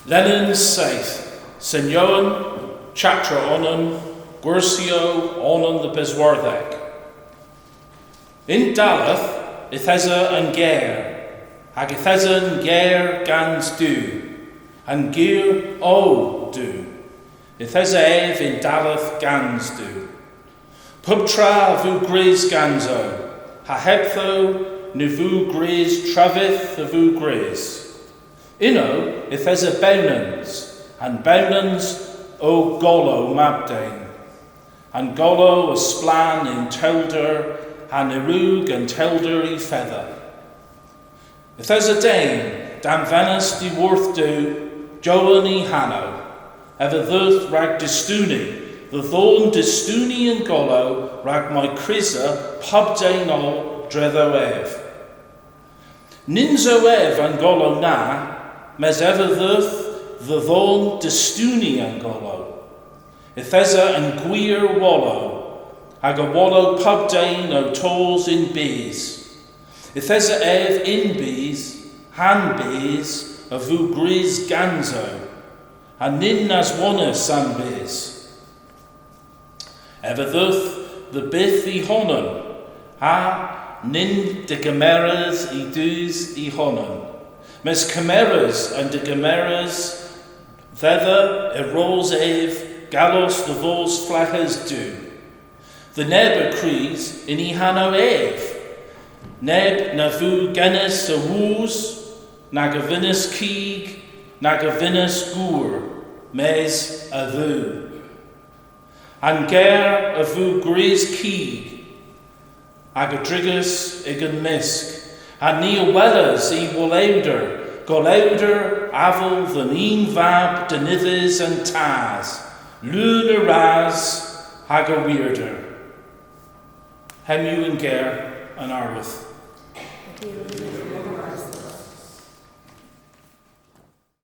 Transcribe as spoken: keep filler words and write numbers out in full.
Lennyn seyth, Sen Jowan, chaptra onan, gwersyow onan dhe beswardhek. Yn dalleth yth esa an Ger, hag yth esa an Ger gans Duw, an Ger o Duw. Yth esa ev yn dalleth gans Duw. Pub tra a veu gwrys ganso, ha hebdho ny veu gwrys travyth a veu gwrys. Ynno yth esa bewnans, an bewnans o golow mab den. An golow a splann yn tewlder, ha'n erug an tewlder y fedha. Yth esa den, danvenys diworth Duw, Jowan y hanow, ev a dheuth rag dustuni, dhe dhon dustuni an golow rag may krysa pub den oll dredho ev. Nyns o ev an golow na, mes ev a dheuth dhe dhon dustuni an golow. Yth esa an gwir wolow, hag a wolow pub den ow tos y'n bys. Yth esa ev y'n bys, ha'n bys a veu gwrys ganso, ha ny'n aswonys an bys. Ev a dheuth dhe byth y honan, ha ny'n degemeras y dus y honan. Mes kemeres an degemeres dhedha a ros ev gallos dhe vos fleghes Duw. Dhe neb a grys yn y hanow ev, neb na veu genys a woos, nag a vynnas kig, nag a vynnas gour, mes a Dhuw. An Ger a veu gwrys kig, hag a drigas y'gan mysk, ha ni a welas y wolewder, golewder avel dhe'n unn vab denydhys an Tas, leun a ras hag a wirder. Hemm yw yn ger an Arludh.